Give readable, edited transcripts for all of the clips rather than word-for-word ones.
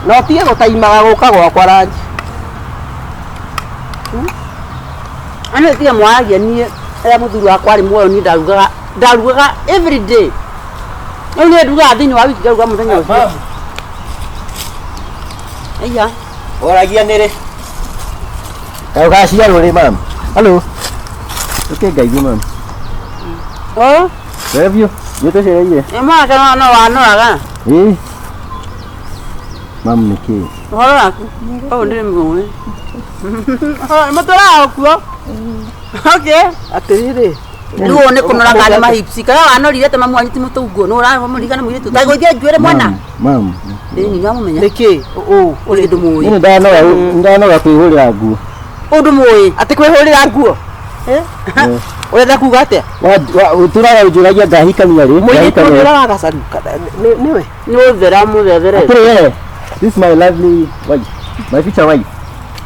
Na ũtige gũtaimaga gũka gwakwa ranji. Ano tiga mwaragia niĩ rĩrĩa mũthuri wakwa arĩ muoyo niĩ ndarugaga ndarugaga every day. Rĩu niĩ ndugaga thĩinĩ wa wiki ngaruga mũthenya ũcio. Mam, Aya. Oragia nĩ rĩ? Kaĩ ũgaciarwo rĩ mam? Hello. Ũke ngaigue mam. Oh, Wega biũ. Nĩ tũcereire. nĩ mwanake no no wanoraga. Ĩĩ. Mam nĩ kĩĩ? Ũhoro waku? Ũũ ndĩrĩ mũĩ. Mũtũraga kuo? Okay. Atĩrĩrĩ. Rĩu ũũ nĩ kũnora kana nĩ mahipsi. Kana wanorire ta mamu wanyu ti mũtũnguo. Nĩ ũramũririkana mũirĩtu. Ta gũithia njuĩrĩ mwana. Mam. Ĩĩ nĩ wamũmenya. Nĩkĩ? Ũũ. Ũrĩ ndũmũĩ. Niĩ ndanoga ndanoga kwĩhũrĩra nguo. Ũndũ mũĩ. Atĩ kwĩhũrĩra nguo. Eh. Ũrenda kuga atĩa? Ũtũraga ũnjũragia ngahikania rĩ? Mũirĩtu Ngahikania rĩ? ũrĩa wa gacaru kana nĩwe? Nĩ ũthera mũthethere. Atĩrĩ we, this is my lovely wife, my future wife.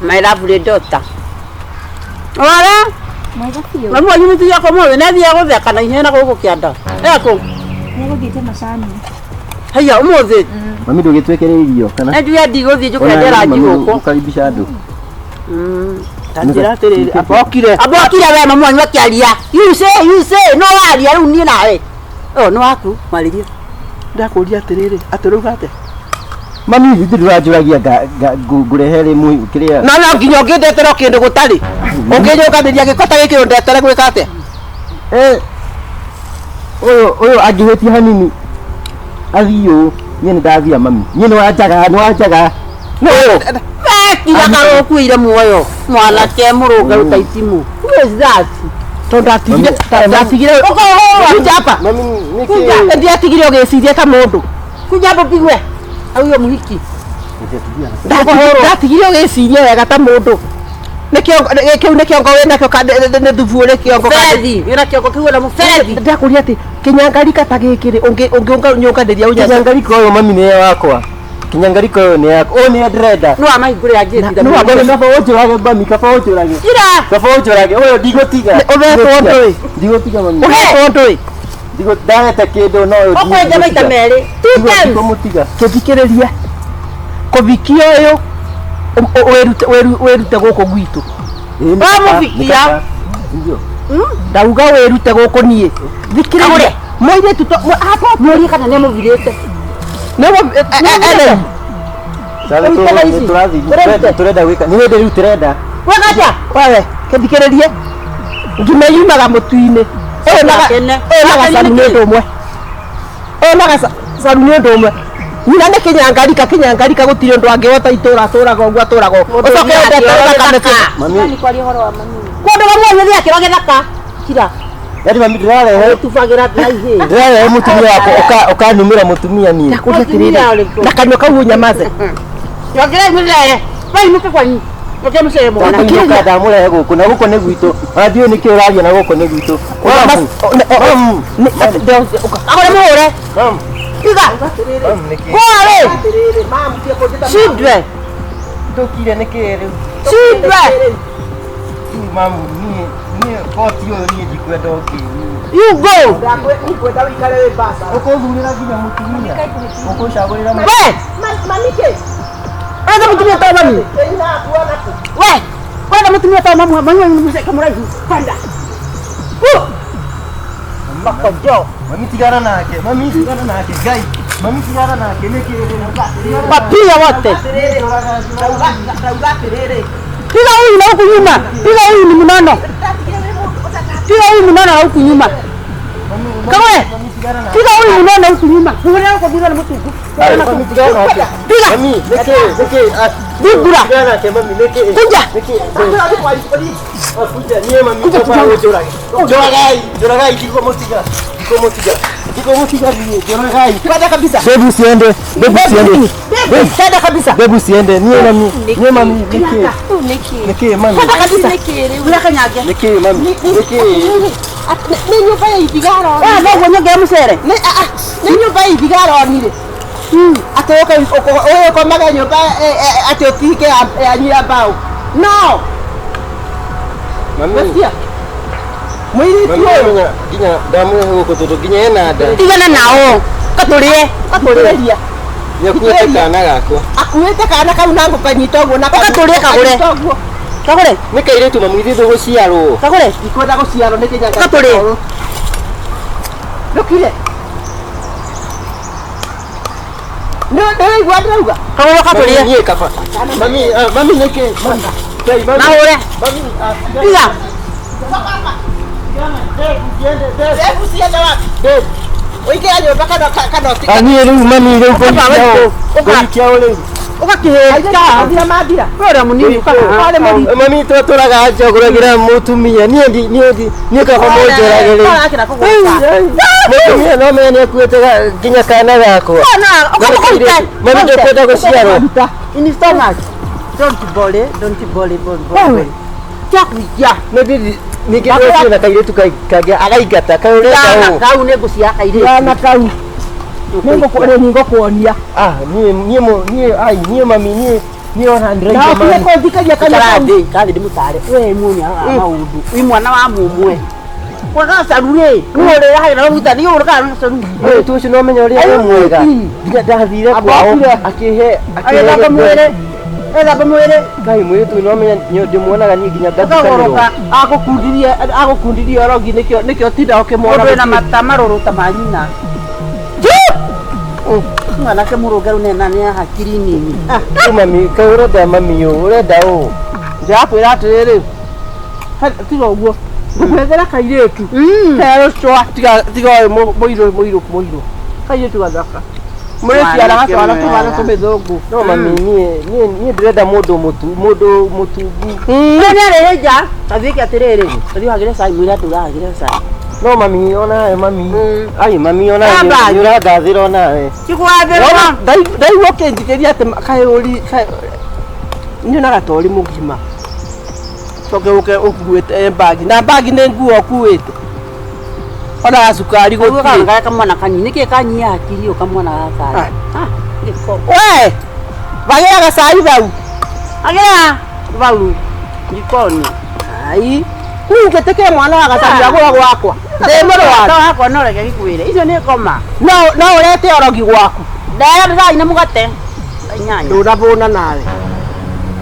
My lovely daughter. Ora, Mwega biũ. mamu wanyu mũtumia wakwa mũthĩ nĩ athiaga gũtheka na ihenya na gũkũ kĩanda. Ekũ? Nĩegũthiĩte macani. Haiya ũmũthĩ. Mami ndũgĩtwĩkĩre irio kana? Na njuge ndigũthiĩ njũke Ona ndera mami njigũkũ. ũkaribisha andũ. Ta njĩra atĩrĩrĩ, amba okire. Amba okire we mamu wanyu akĩaria. You say, you say, no waria rĩu niĩ nawe. Oh, nĩ waku, mwarĩrie. Ndakũria atĩrĩrĩ, atĩ ũrauga atĩa? Mami ithuĩ ndũranjũragia ngũrehe rĩ kĩrĩa. Na no nginya ũngĩndetera o kĩndũ gũtarĩ. Ũngĩnyũnganĩria gĩko ta gĩkĩ ũndetere gwĩka atĩa? Eh, ũyũ ũyũ angĩhĩtia hanini athiĩ ũũ niĩ nĩ ndathira mami niĩ nĩ wanjaga nĩ wanjaga. Ũyũ. Tiga karũkuĩire muoyo. Mwanake mũrũngarũ ta itimũ. Who is that? Tondũ ndatigire ndatigire Ũkũhũra. kuja hapa. Mami nĩ Kuja kĩĩ? ndiatigire ũgĩciria ta mũndũ. Kuja hapo pigwe. Au huyo mũhiki. Ndatigire ũgĩciria wega ta mũndũ. Nĩ kĩongo kĩu nĩ kĩongo wĩnakĩo ka nĩ thubu ũrĩ kĩongo ka Fethi, wĩna kĩongo kĩu wĩna mũberethi. Ndakũria atĩ kĩnyangarika ta gĩkĩ rĩ ũngĩũnganĩria ũnyangarika Kĩnyangarika ũyũ mami nĩ wakwa. Kĩnyangarika ũyũ nĩ yakwa. Ũyũ nĩwe ndĩrenda. Nĩ wamahingũrĩra ngĩti. Nĩ wa- Mami kaba ũnjũrage mami kaba ũnjũrage. Ira. Kaba ũnjũrage ũyũ ndigũtiga. Ũhetwo ndũĩ? Ndigũtiga mami. Ũhetwo ndũĩ? Ndigo ndahete kĩndũ no ũyũ Ũkwenja maita merĩ. Two times. Ndigũmũtiga. Kĩthikĩrĩrie kũbikia ũyũ wĩrute wĩrute gũkũ gwitũ. Wamũbikia. Ndauga wĩrute gũkũ niĩ. Thikĩrĩria mũirĩtu to hapa Mũrie kana nĩ amũvirĩte. nĩ Tũrenda gwĩka nĩ hĩndĩ rĩu tũrenda. Wega atĩa? Wewe kĩthikĩrĩrie ngima yumaga mũtu-inĩ ũyũ na Akene. ũyũ na gacaru nĩ ũndũ ũmwe ũyũ na gacaru nĩ ũndũ ũmwe nyina nĩ kĩnyangarika kĩnyangarika gũtirĩ ũndũ angĩhota itũra atũraga ũguo atũraga ũguo ũcoke ũndetera thakame kĩ- Mami Nĩ kwaria ũhoro wa mami. Kũndũ mamu wanyu nĩ akĩro gĩthaka. Kira. yaani mami ndĩrarehe Tubagĩra na ihĩ. ndĩrarehe mũtumia wakwa ũkanumĩra mũtumia niĩ. Ndakũria atĩrĩrĩ na kanua kau ũnyamaze Ongerai mũcere. Wainũke kwanyu. Ongerai mũcere mwana. Ndakũinũka ndamũrehe gũkũ na gũkũ nĩ gwitũ. Ona ndiũĩ nĩkĩ ũraria na gũkũ nĩ gwitũ. Agũre mũhũre. Mam. Tiga. Mam nĩkĩ? Kũrĩ. Children. Ndũkire nĩkĩ rĩu? Children. Rĩu Mam niĩ niĩ koti ũyũ niĩ ndikwenda ũngĩ. You go. Ũkũthurĩra nginya mũtumia. Ũkũcagũrĩra mũtumia. We. Ũrenda mũtumia ta mami. We. Ũrenda mũtumia ta mami. Mami wanyu nĩ mũceke mũraihu. Kwenda. Makojo. Mami tigana nake. Mami tigana nake. Ngai. Mami tigana nake nĩkĩ rĩu? Wapiga wote. Piga huyu na huku nyuma. Piga huyu ni mnono. Piga huyu mnono na huku nyuma. Kawe. Piga huyu mnono huku nyuma. Muone huko bila na mtu. Mami tigana nake. Piga. Mami nĩkĩ nĩkĩ? Bigura. Tigana nake mami nĩkĩ? Kuja. Nĩkĩ? Kuja niĩ mami kaba ũnjũrage. Njũragai, njũragai ndikũmũtiga. Ndikũmũtiga. Ndikũmũtiga niĩ njũragai. Kwenda kabisa Babe usiende. Babe usiende. Kwenda kabisa Babe usiende. Niĩ mami, niĩ mami nĩkĩ? Rĩu nĩkĩ? Nĩkĩ mami? Kwenda kabisa. Nĩkĩ rĩu? Bila kanyage. Nĩkĩ mami? Nĩkĩ? Nĩ nyũmba ya ithigaro Wewe no nyongera mucere. nĩ nĩ nyũmba ya ithigaro nirĩ atĩ ũke ũkomage nyũmba atĩ ũtike yanyu ya mbaũ no Mami. Nasikia? Mũirĩtu Mami ũyũ nginya nginya ndamũrehe gũkũ tondũ nginya ena nda. Tigana nao. Katũrĩe. Katũrĩria. Nĩakuĩte kana gakwa. Akuĩte kana kau na ngũkanyita ũguo na Ũgatũrie kagũre. kanyita ũguo. Kagũre. Nĩ kairĩtu mami ithuĩ tũgũciarwo. Kagũre. Ikwenda gũciarwo nĩ kĩnyanga. Ũgatũrie. Ndũkire. Nĩ nĩũraigua ndĩrauga? Kagũre ũgatũrie. Mami niĩ kaba. Mami ah, mami nĩkĩ? Mami. Ngai, mami. Mahũre. Mami ah, Piga. Ndevu cienda wapi? Ũingĩra nyũmba kana kana Ah, niĩ rĩu mami rĩu Ũka, ũka. ngũikia ũ rĩu. Ũgakĩhĩta. Mathira mathira. Ũrĩa mũnini ũkaha. Eh, Mami twatũraga njogoragĩra mũtumia niĩ ndi niĩ ndi niĩ kaba mũnjũrage rĩu. Ũrakĩra kũgũta. Mũtumia no menya nĩakuĩte nginya kana gakwa. Kana, ũkamũkũrute. Mami ndũkwenda gũciarwo. In stomach. Don't worry, don't worry, don't worry. Tiakuikia. Nĩ ningĩ ndĩreciria na kairĩtu kangĩ againgata kaĩ ũrenda Kana ũũ. kau nĩ ngũcia kairĩtu. Kana kau. Nĩ ngũkuonia. Ah, niĩ niĩ niĩ ai niĩ mami niĩ niĩ ona Na ndĩraigua ũtige mami. kũnjikaria kanua kau. Karathe, karathe ndĩmũtare. We muone aroraga maũndũ. Wĩ mwana wa mũmwe. Kwaga caru rĩ, nĩ ũrĩrahagĩra maguta, nĩ ũrĩkaga na caru. Mũirĩtu ũcio no menya ũrĩa wĩ mwega. Nginya ndathire kwao akĩhe Agĩthamba mwĩrĩ. Agĩthamba mwĩrĩ. Ngai mũirĩtu ũyũ no menya ndĩmuonaga niĩ nginya ngatukanĩrwo. Ũkagũrũka. Agũkundirie agũkundirie orogi nĩkĩo nĩkĩo tinda ũkĩmuona. Mũndũ wĩna mata marũrũ ta ma nyina. Mwanake mũrũngaru nĩ nĩ hakiri nini. Rĩu mami kaĩ ũrenda mami ũũ ũrenda ũũ. Ndĩrakwĩra atĩrĩrĩ, tiga ũguo ngũkwethera kairĩtu kerũ cwa tiga tiga ũyũ mũirũ mũirũ mũirũ kairĩtu gathaka mũrĩciaraga twana tũhana tũmĩthũngũ. No mami niĩ niĩ niĩ ndĩrenda mũndũ mũtu mũndũ mũtungu. Nĩ nĩarĩhĩ nja. Athiĩke atĩrĩrĩ, athiĩ ũhagĩre cai mwĩre andũ ũrahagĩre cai. No mami onawe mami. Ai mami onawe Amba. nĩ ũrangathĩra onawe. Tigwathĩrwo. Ndaigua ũkĩnjikĩria atĩ kaĩ ũri nyonaga ta ũrĩ mũgima coke ũke ũkuĩte mbagi na mbagi nĩ nguo ũkuĩte ona gacukari Kaguo gũtirĩ. gaka kamwana kanini nĩkĩ kanyia hakiri ũyũ kamwana gaka. Ah, gĩko. We bagĩra gacai bau. Agĩra bau jikoni. Ai niĩ ngĩtĩkĩre mwana wa gacai agũra gwakwa ndĩ mũrwaru. Wakwa no reke gĩkwĩre. Icio nĩ ngoma. No no ũrete orogi gwaku. Ndaya cai na mũgate. Thaa inyanya. Ndũnabũna nawe.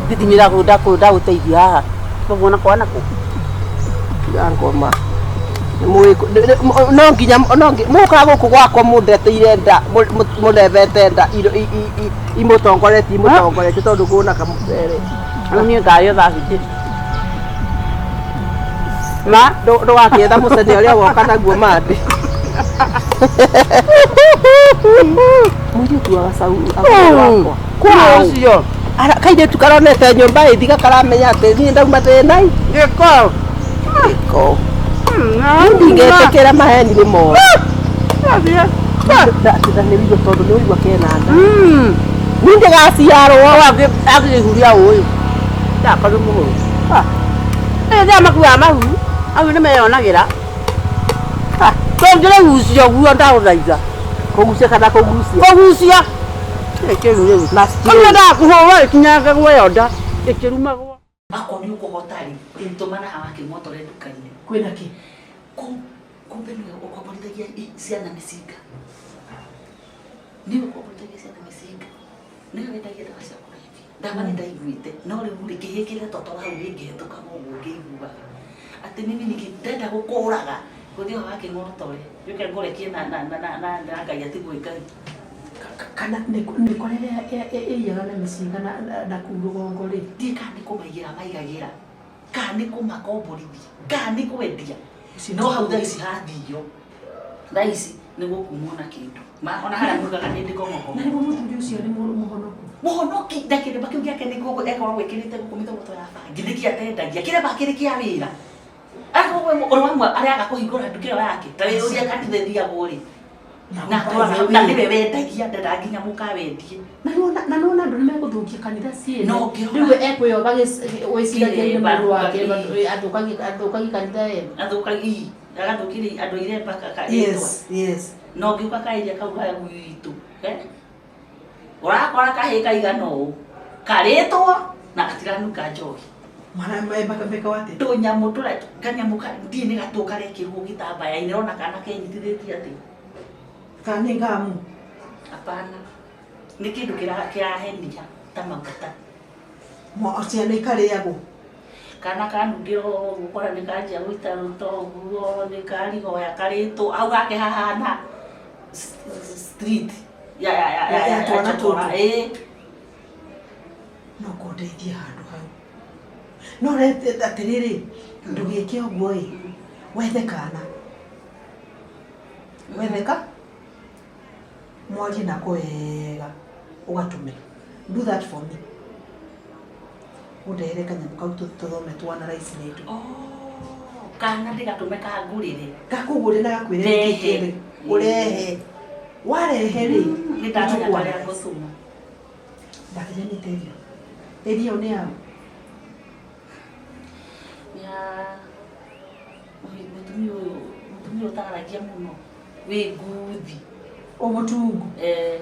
Nditinĩra ndagũteithia haha. Tũbuona kwa nakũ. Tiga ngoma. No nginya no mũkaga gũkũ gwakwa mũndeteire nda mũndethete nda imũtongoretie imũtongoretie tondũ ngũna kamũcere. Rĩu niĩ ngarĩo thaa citi. Ma ndũgakĩetha mũcene ũrĩa woka naguo mandĩ. Mũirĩtu wa gacau agũra gwakwa. Kwa ũcio. Kairĩtu karonete nyũmba ĩthiga karamenya atĩ niĩ ndauma thĩna-inĩ. Gĩko. Gĩko. Ndingĩtĩkĩra maheni nĩ moru. Nda nĩ wĩigua tondũ nĩ ũigua kena nda. Niĩ ndĩgaciarwo. Akĩhuria ũyũ. Ndakorwo mũhũrũ. Ĩĩ nĩ makuaga mahu. Au nĩ meyonagĩra. Tũngĩrĩgucia ũguo ndagũthaitha. Kũgucia kana kũgucia. Kũgucia. Kĩu rĩu. Ona ndakũhũra ĩkinyange guoya nda. Ĩkĩrumagwo. Akorwo nĩ ũkũhota rĩ, tũmana haha wakĩng'otore nduka-inĩ. Kwĩna kĩ? Kumbe nĩwe ũkomborithagia ciana mĩcinga. Nĩwe ũkomborithagia ciana mĩcinga. Nĩwe wendagia ndawa cia kũrebia. Ndawa nĩ ndaiguĩte, no rĩu rĩ kĩhĩ kĩrĩa totora hau gĩngĩhetũka ũguo ngĩiguaga. Atĩ mimi ndenda gũkũraga, gũthiĩ haha wakĩng'otore, njũke ngũrekie na na na na na na Ngai atigwo Ngai. Kana nĩ kora ĩrĩa ĩiyaga na mĩcinga na kũu rũgongo rĩ? Ndiũĩ kana nĩ kũmaigĩra maigagĩra, kana nĩ kũmakomborithia, kana nĩ kwendia. No hau thaa ici hathio. Thaa ici nĩ gũkumwo na kĩndũ. Ona harĩa mugaga nĩ ndĩ kong'okong'o. Na nĩguo mũthuri ũcio nĩ mũhonoku. Mũhonoki na kĩremba kĩu gĩake nĩguo ekoragwo ĩkĩrĩte gũkũ mĩthogoto ya bangi nĩkĩ atendagia kĩremba kĩrĩ kĩa wĩra. Akorwo ũrĩ wamwe arĩaga kũhingũra nduka ĩyo yake ta wĩra ũrĩa kanitha ĩthiagwo rĩ. Na atwaraga hau na nĩwe wendagia ndendaga nginya mũkawendie. Na nĩwona andũ nĩmegũthũkia kanitha ciene. No ũngĩrora. Rĩu ekwĩyoba gwĩciragia nĩ mũndũ wake Kĩremba. athũkagia kanitha yene. Athũkagia agathũkĩria andũ a iremba rĩtwa. yes. Na ũngĩũka kaĩria kau ga gwitũ ũrakora kahĩ kaigana ũũ karĩtwo na gatiranuka njohi. Mwana mekaga atĩa? Tũnyamũ tũrĩa kanyamũ ndiĩ nĩ gatũ karekĩrwo gĩtambaya-inĩ ũrona kana kenyitithĩtie atĩ. Kana nĩ ngamu? Hapana. Nĩ kĩndũ kĩrahenia ta maguta. Ciana ikarĩagwo. Kana kanungĩra ũguo ũkora nĩ kanjia gũita rũta ũguo nĩ karigoya karĩtwo hau hake hahana street ya ya ya ya Ya ya twana chokora. tũtũ. Ĩĩ. No kũndeithia handũ hau no rete atĩrĩrĩ, ndũgĩke ũguo ĩ, wethe kana, wethe ka mwarie nako wega, ũgatũme. Do that for me, ũndehere kanyamũ kau tũthome twana raici nĩ indo. Oh, kana ndĩgatũme kangũrĩre. Gakũgũre na gakwĩre. Ndehe. Nĩkĩ ũrehe, warehe rĩ, Nĩ ndamenya karĩa ngũtũma. Ndakĩria nĩ terio ĩrio nĩ yao. Ya mũtumia ũyũ, mũtumia ũyũ ũtagaragia mũno wĩ nguthi. O mũtungu. Eh,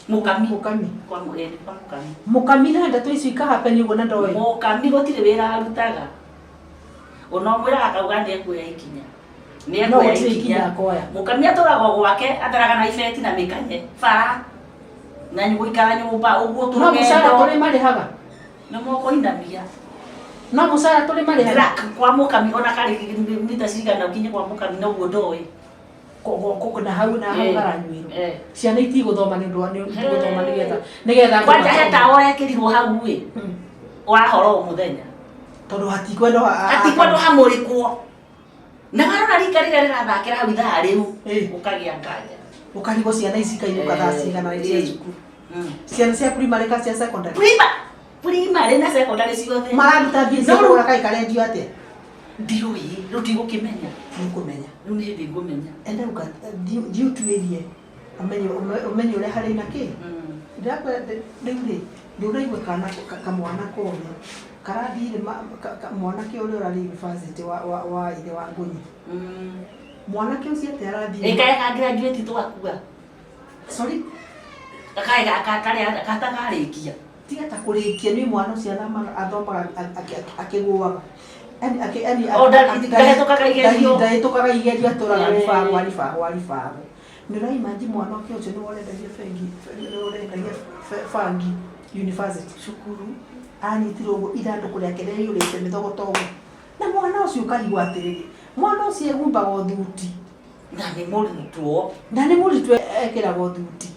mũkami. Mũkami. Kwa nĩ kwa mũkami. Mũkami na ndeto icio ikahapeni ũguo na ndoĩ. Mũkami gũtirĩ wĩra arutaga, ona ũmwĩraga akauga nĩ ekuoya ikinya, nĩ No ekuoya gũtirĩ ikinya ikinya. akoya. Mũkami atũraga gwake, ataraga na ibeti na mĩkanye bara na gũikara nyũmba ũguo. No mũcara Tũrũgendo tũrĩ marĩhaga. Nĩ mokoinamia. No mũcara tũrĩ marĩhaga. Ndĩra kwa mũkami ona karĩ mita cigana ũkinye kwa mũkami noguo ndoĩ. Na hau na hau Eh. haranyuĩrwo. Eh. Ciana itigũthoma nĩ ũndũ wa nĩ itigũthoma nĩgetha Kwanja he tawa ũrekĩrirwo hau ĩ, ũrahora o mũthenya. Tondũ hatikwendwo hatikwendwo hamũrĩkwo na warora rika rĩrĩa rĩrathakĩra hau ithaa rĩu, Eh. ũkagĩa nganja. Ũkarigwo ciana ici ikainũka thaa cigana cia Eh. cukuru. Ciana cia primary ka cia secondary? Primary na secondary ciothe. Mararuta mbia cia No, rĩu- kũgũra kaĩ karendio atĩa? Ndiũĩ, rĩu ndigũkĩmenya. Nĩũkũmenya. Rĩu nĩ hĩndĩ ngũmenya. Enda thiĩ ũtuĩrie ũmenye ũrĩa harĩ na kĩ. Ndĩrakwĩra rĩu rĩ, ndũraigua kana kamwana kothe karathire mwanake ũrĩa ũrarĩ university wa ithe wa Ngũnyi. Mwanake ũcio atĩ arathiĩ Ĩkae ka graduate twakua. Sorry. Kae gatakarĩkia. Tiga ta kũrĩkia nĩ mwana ũcio athomaga akĩgũaga. Yani yani O, ndahĩtũkaga igerio. Ndahĩtũkaga igerio, atũraga Eh. ribagwo aribagwo aribagwo. Nĩ ũraimanji mwanake ũcio nĩwe ũrendagia bengi, nĩwe ũrendagia bangi university cukuru. Anyitirwo ũguo ithandũkũ rĩake rĩaiyũrĩte mĩthogoto ũguo, na mwana ũcio ũkarigwo atĩrĩrĩ, mwana ũcio egumbaga thuti. Na nĩ mũrutwo. Na nĩ mũrutwo ekĩragwo thuti,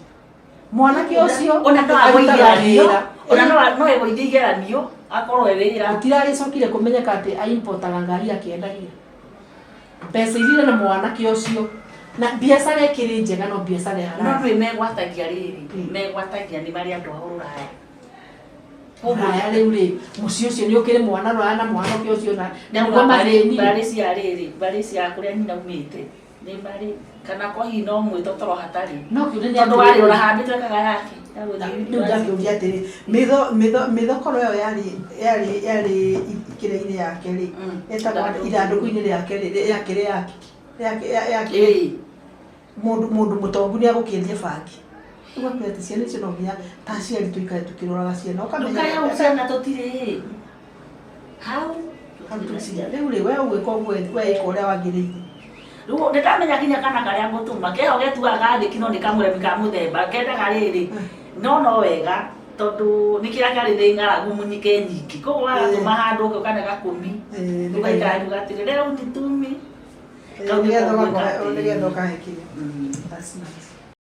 mwanake ũcio ona no agwe arutaga igeranio. wĩra. Ona no egũithie igeranio akorwo e wĩra. Gũtiragĩcokire kũmenyeka atĩ aimpotaga ngari akĩendagia mbeca iria na mwanake ũcio na biacara ĩkĩrĩ njega, no biacara No ĩharara. ndũĩ megwatagia rĩrĩ, megwatagia nĩ marĩ andũ a rũraya. Rũraya rĩu rĩ, mũciĩ ũcio nĩ ũkĩrĩ mwana rũraya na mwanake ũcio na Nĩguo nĩguo mathĩni. Mbarĩ cia rĩrĩ, mbarĩ cia kũrĩa nyina umĩte nĩ mbarĩ kana ko hihi no mwĩtotoro hatarĩ. No kĩũria nĩ Tondũ atĩrĩrĩ. warĩ ũrahambĩte ekaga yake ya gũthiĩ Rĩu ndakĩũria atĩrĩ, mĩthokoro ĩyo yarĩ kĩrĩa-inĩ yake rĩ, ĩtagwo ithandũkũ-inĩ rĩake rĩ, yakĩrĩ yake yake Ĩĩ. Mũndũ mũtongu nĩ agũkĩendia bangi. Ũgakwĩra atĩ ciana icio no nginya ta aciari tũikare tũkĩroraga ciana ũkamenya. Ndũkae hau ciana tũtirĩ hau. Hau tũtirĩ. Rĩu rĩ, we ũgwĩka ũguo, we ĩka ũrĩa wagĩrĩire. Rĩu nĩndamenya nginya kana karĩa ngũtũma keho getuaga gathĩki, no nĩ kamũremi ka mũthemba kendaga rĩrĩ, no wega tondũ nĩ kĩrĩa karĩ nĩ ng'aragu mũnyike nyingĩ, koguo wagatũma handũ ũke ũkane gakũmi ũgaikara kuga atĩrĩ rĩu nitumi. Kau nĩko Nĩgetha ngwĩka ũgakohe- atĩrĩ. nĩgetha ũkahe kĩrĩa. That's nice.